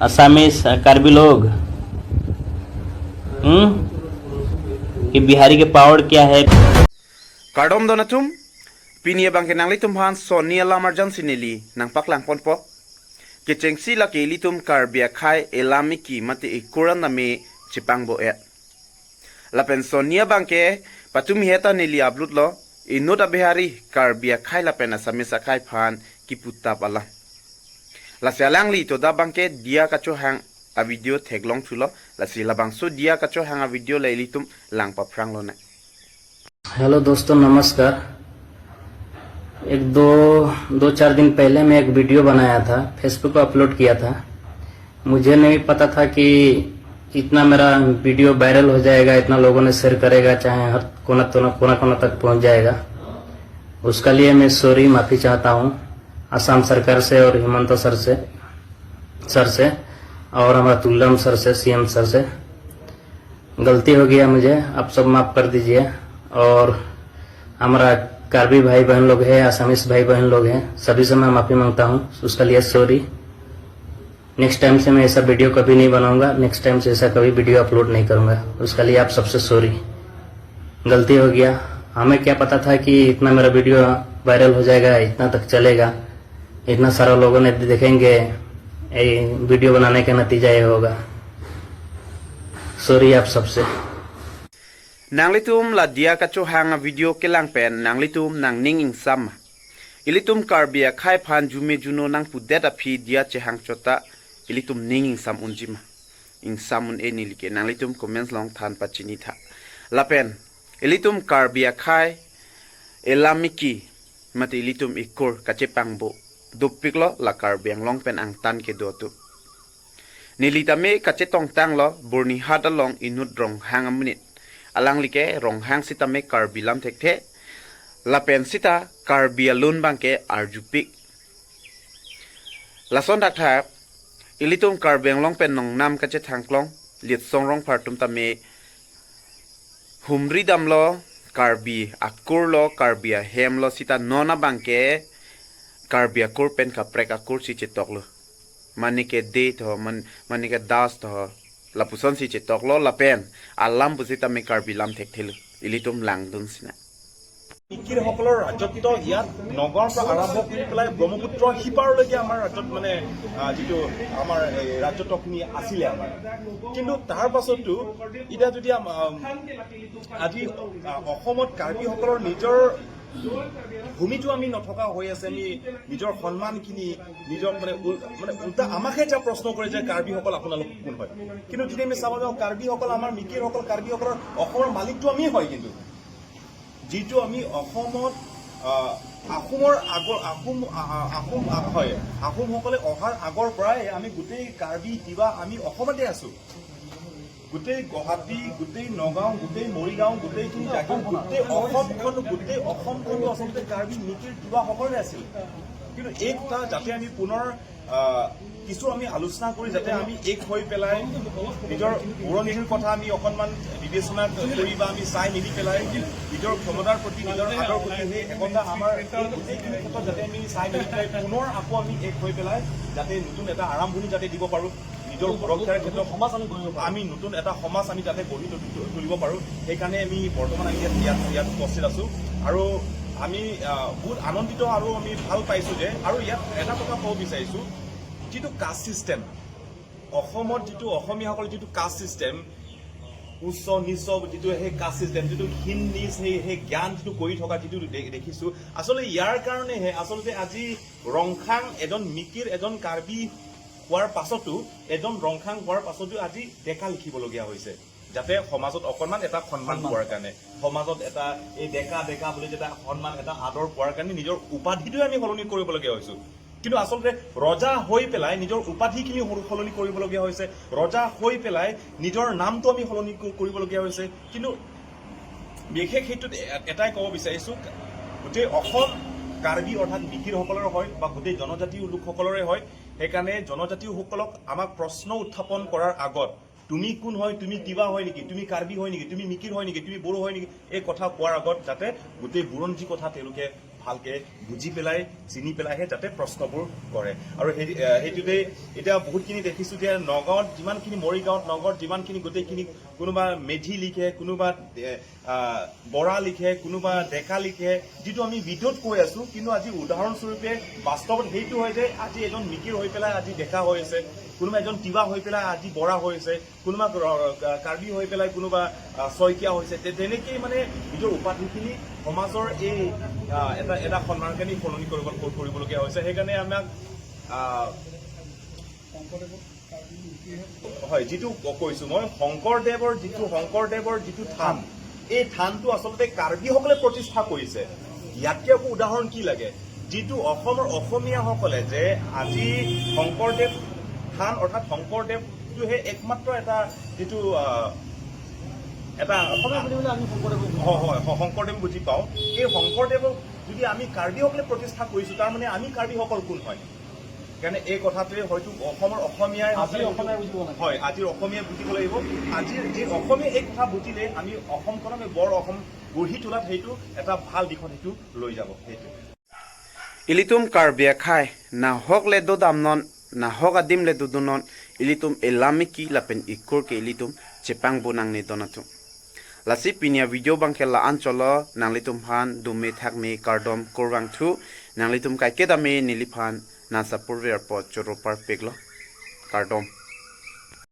असामीस कार्बी लोग, हम्म, कि बिहारी के पावर क्या है? Kardom donatum pinia bangke nang litum han sonia lamar jansi nili nang paklang ponpo ke chengsi la ke litum karbia khai elami ki mate ikuran name chipang bo e la pen sonia bangke patum heta nili ablut lo inota bihari karbia khai la pen asamisa khai phan ki putta pala la sialang li to da bangke dia kacho hang a video theklong thulo la si la bang so dia kacho hang a video la litum lang pa phrang lo na. Hello दोस्तों, नमस्कार। एक दो दो चार दिन पहले मैं एक वीडियो बनाया था, फेसबुक पर अपलोड किया था। मुझे नहीं पता था कि इतना मेरा वीडियो वायरल हो जाएगा, इतना लोगों ने शेयर करेगा, चाहे हर कोना कोना कोना कोना तक पहुंच जाएगा। उसका लिए मैं सॉरी, माफी चाहता हूं असम सरकार से और हिमंत सर से और हमारा तुलराम सर से, सीएम सर से। गलती हो गया मुझे, आप सब माफ कर दीजिए। और हमारा कार्बी भाई बहन लोग हैं, असमिस भाई बहन लोग हैं, सभी से मैं माफी मांगता हूँ। उसका लिए सॉरी। नेक्स्ट टाइम से मैं ऐसा वीडियो कभी नहीं बनाऊंगा। नेक्स्ट टाइम से ऐसा कभी वीडियो अपलोड नहीं करूंगा। उसका लिए आप सबसे सॉरी, गलती हो गया। हमें क्या पता था कि इतना मेरा वीडियो वायरल हो जाएगा, इतना तक चलेगा, इतना सारा लोगों ने देखेंगे। ये वीडियो बनाने का नतीजा ये होगा। सॉरी आप सबसे। Nang litum la dia kacho hang a video kelang pen nang litum nang ning ing sam ilitum karbia khai phan jume juno nang pu det a phi dia che hang chota ilitum ning ing sam unjima ing samun e ni like nang litum comments long than pa chini tha la pen ilitum karbia khai elamiki mate ilitum ikur kache pangbo dupik lo la karbiang long pen ang tan ke do tu nilita me kache tong tang lo burni hat along inut rong hang a minute alang like rong hang sita me karbi lam thek the lapen sita karbi alun bangke arjupik lason dak tha ilitum karbeng long pen nong nam kache thangklong liet song rong phartum ta me humri dam lo karbi akur lo karbi a hem lo sita nona bangke karbi akur pen ka prek akur si chetok lo manike de to man manike das to lapuson si chetok lo lapen alam pusita me karbi lam thek thelu ilitum lang dun sina. মিকিৰসকলৰ ৰাজত্ব ইয়াত নগাঁৱৰ পৰা আৰম্ভ কৰি পেলাই ব্ৰহ্মপুত্ৰৰ সিপাৰলৈকে আমাৰ ৰাজ্যত মানে যিটো আমাৰ এই ৰাজত্বখিনি আছিলে আমাৰ। কিন্তু তাৰ পাছতো এতিয়া যদি আজি অসমত কাৰ্বিসকলৰ নিজৰ ভূমিটো আমি নথকা হৈ আছে, আমি নিজৰ সন্মানখিনি নিজৰ মানে মানে উল্টা আমাকহে এতিয়া প্ৰশ্ন কৰে যে কাৰ্বিসকল আপোনালোক কোন হয়। কিন্তু যদি আমি চাব যাওঁ, কাৰ্বিসকল আমাৰ মিকিৰসকল কাৰ্বিসকলৰ অসমৰ মালিকটো আমিয়ে হয়। কিন্তু যিটো আমি অসমত আহোমৰ আগৰ আহোম আহোম হয়, আহোমসকলে অহাৰ আগৰ পৰাই আমি গোটেই কাৰ্বি তিৱা আমি অসমতে আছো। গোটেই গুৱাহাটী, গোটেই নগাঁও, গোটেই মৰিগাঁও, গোটেইখিনি জাগিৰোড, গোটেই অসমখনো আচলতে কাৰ্বি মিকিৰ তিৱাসকলৰে আছিল। কিন্তু এই কথা যাতে আমি পুনৰ কিছু আমি আলোচনা কৰি যাতে আমি এক হৈ পেলাই নিজৰ বুৰঞ্জীৰ কথা আমি অকণমান বিবেচনা কৰি বা আমি চাই মেলি পেলাই নিজৰ ক্ষমতাৰ প্ৰতি, নিজৰ আদৰ প্ৰতি সেই একতা আমাৰ এই গোটেইখিনি ক্ষেত্ৰত যাতে আমি চাই মেলি পেলাই পুনৰ আকৌ আমি এক হৈ পেলাই যাতে নতুন এটা আৰম্ভণি যাতে দিব পাৰোঁ, নিজৰ সুৰক্ষাৰ ক্ষেত্ৰত সমাজ আমি গঢ়িব পাৰোঁ, আমি নতুন এটা সমাজ আমি যাতে গঢ়ি তুলিব পাৰোঁ, সেইকাৰণে আমি বৰ্তমান আমি ইয়াত উপস্থিত আছোঁ। আৰু আমি বহুত আনন্দিত আৰু আমি ভাল পাইছোঁ যে আৰু ইয়াত এটা কথা ক'ব বিচাৰিছোঁ, যিটো কাষ্ট ছিষ্টেম অসমত, যিটো অসমীয়াসকলৰ যিটো কাষ্ট ছিষ্টেম, উচ্চ নিচ যিটো সেই কাষ্ট ছিষ্টেম, যিটো হীন নিচ সেই জ্ঞান যিটো কৰি থকা যিটো দেখিছো, আচলতে ইয়াৰ কাৰণেহে আচলতে আজি ৰংখাং এজন মিকিৰ এজন কাৰ্বি হোৱাৰ পাছতো, এজন ৰংখাং হোৱাৰ পাছতো আজি ডেকা লিখিবলগীয়া হৈছে, যাতে সমাজত অকণমান এটা সন্মান পোৱাৰ কাৰণে, সমাজত এটা এই ডেকা ডেকা বুলি এটা সন্মান এটা আদৰ পোৱাৰ কাৰণে নিজৰ উপাধিটোৱে আমি সলনি কৰিবলগীয়া হৈছো। কিন্তু আচলতে ৰজা হৈ পেলাই নিজৰ উপাধিখিনি সলনি কৰিবলগীয়া হৈছে, ৰজা হৈ পেলাই নিজৰ নামটো আমি সলনি কৰিবলগীয়া হৈছে। কিন্তু বিশেষ সেইটোত এটাই ক'ব বিচাৰিছো, গোটেই অসম কাৰ্বি অৰ্থাৎ মিকিৰসকলৰ হয় বা গোটেই জনজাতীয় লোকসকলৰে হয়। সেইকাৰণে জনজাতীয়সকলক আমাক প্ৰশ্ন উত্থাপন কৰাৰ আগত তুমি কোন হয়, তুমি কিবা হয় নেকি, তুমি কাৰ্বি হয় নেকি, তুমি মিকিৰ হয় নেকি, তুমি বড়ো হয় নেকি, এই কথা কোৱাৰ আগত যাতে গোটেই বুৰঞ্জী কথা তেওঁলোকে ভালকে বুজি পেলাই, চিনি পেলাইহে যাতে প্ৰশ্নবোৰ কৰে। আৰু সেইটোতেই এতিয়া বহুতখিনি দেখিছোঁ যে নগাঁৱত যিমানখিনি, মৰিগাঁৱত, নগাঁৱত যিমানখিনি গোটেইখিনি কোনোবা মেধি লিখে, কোনোবা বৰা লিখে, কোনোবা ডেকা লিখে, যিটো আমি ভিডিঅ'ত কৈ আছোঁ। কিন্তু আজি উদাহৰণস্বৰূপে বাস্তৱত সেইটো হয় যে আজি এজন মিকিৰ হৈ পেলাই আজি ডেকা হৈ আছে, কোনোবা এজন তিৱা হৈ পেলাই আজি বৰা হৈ আছে, কোনোবা কাৰ্বি হৈ পেলাই কোনোবা শইকীয়া হৈছে। তেনেকেই মানে নিজৰ উপাধিখিনি সমাজৰ এই এটা এটা সন্মানৰ কাৰণে সলনি কৰিবলগীয়া হৈছে। সেইকাৰণে আমাক হয়, যিটো কৈছো মই, শংকৰদেৱৰ যিটো থান, এই থানটো আচলতে কাৰ্বিসকলে প্ৰতিষ্ঠা কৰিছে। ইয়াতকে আকৌ উদাহৰণ কি লাগে? যিটো অসমৰ অসমীয়াসকলে যে আজি শংকৰদেৱ থান, অৰ্থাৎ শংকৰদেৱটোহে একমাত্ৰ এটা যিটো এটা অসমীয়া বুলিবলৈ আমি শংকৰদেৱক হয়, শংকৰদেৱ বুজি পাওঁ। এই শংকৰদেৱক যদি আমি কাৰ্বিসকলে প্ৰতিষ্ঠা কৰিছো, তাৰমানে আমি কাৰ্বিসকল কোন হয়? সেইকাৰণে এই কথাটোৱে হয়তো অসমৰ অসমীয়াই আজিৰ অসমীয়াই বুজিব লাগে। হয়, আজিৰ অসমীয়াই বুজিব লাগিব। আজিৰ এই অসমীয়া এই কথা বুজিলে আমি অসমখন, আমি বৰ অসম গঢ়ি তোলাত সেইটো এটা ভাল দিশত সেইটো লৈ যাব সেইটো। Ilitum karbia khai na hok le do dam non na hok adim le do do non ilitum elami ki lapen ikur ke ilitum chepang bonang ne donatu lasi pinia video bang ke la ancholo nang litum han dume thak me kardom korwang thu nang litum kai ke dame niliphan na sapur ver po choro par peglo kardom.